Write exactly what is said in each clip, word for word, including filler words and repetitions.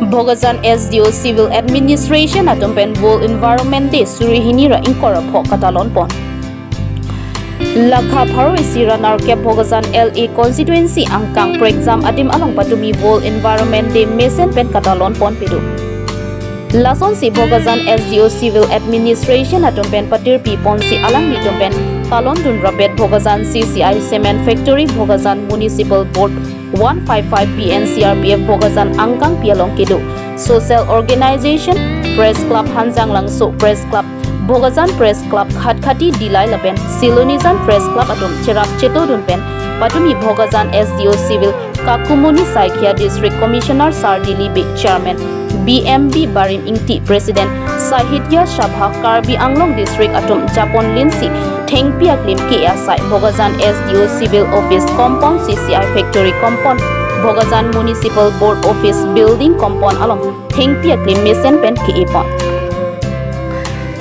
Bokajan S D O Civil Administration atum pen World Environment Day suri hini ra ingkoi ra pho katalon pon. Lakha pharo isi ra nerkep Bokajan L A constituency angkang prekjam adim along patumi World Environment Day mesen pen katalon ponpe do. Lasonsi Bokajan S D O Civil Administration atum pen patirpi ponsi alanglitum pen talon dun rapet Bokajan C C I Cement Factory, Bokajan Municipal Board one five five B N C R P F Bokajan angkangpi along kedo social organization, Press Club Hanjanglangso Press Club, Bokajan Press Club Khatkhati Dillai lapen Silonijan Press Club atum cherap chetodun pen patumi Bokajan S D O Civil Kakumuni Saikia, District Commissioner Sar Dilip Bey, Chairman B M B Barim Ingti, President Sahitya Sabha Karbi Anglong District atum japon linsi thengpi aklim ke-e asai Bokajan S D O Civil Office Compound, C C I Factory Compound, Bokajan Municipal Board Office Building Compound along thengpi aklim mesen pen ke-e pon.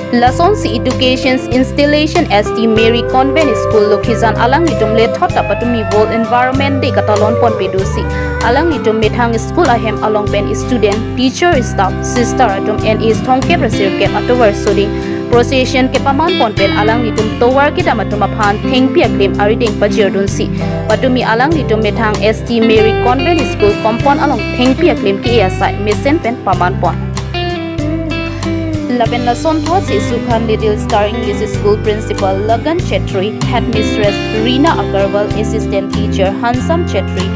Lasonsi Education Institution S T Mary Convent School Lokhijan alanglitum lethot ta patumi World Environment Day katalon ponpe dosi alanglitum methang school ahem along pen student, teacher, staff, sister atum N H thomkep ra sirkep atovar soding procession kepaman pon pen alanglitum tovar kedam atum aphan thengpi aklim arideng pajirdunsi patumi alanglitum methang S T Mary Convent School Compound along thengpi aklim ke-e asai mesen pen paman pon. Lapen lasonthotsi Sukhan Little Star English School Principal Lagan Chetri, Headmistress Rina Agarwal, Assistant Teacher Hansam Chetri,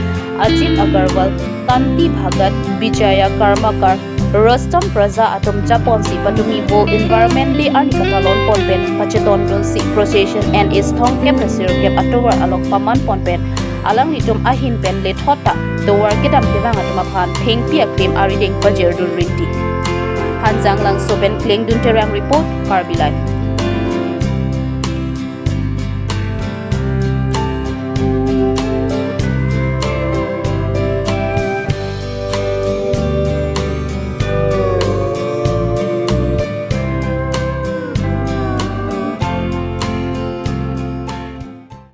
Ajit Agarwal, Tanti Bhagat, Bijaya Karmakar, Rostom Praja atum japonsi patumi World Environment Day arni katalon pon pen pachetondunsi procession N H thomkep ra sirkep atovar along paman pon pen alanglitum ahin pen lethot ta tovar kedam kevang atum aphan thengpi aklim arideng pajirdun rinti. Hanjanglangso pen Klengdun Terang report, Karbi Live.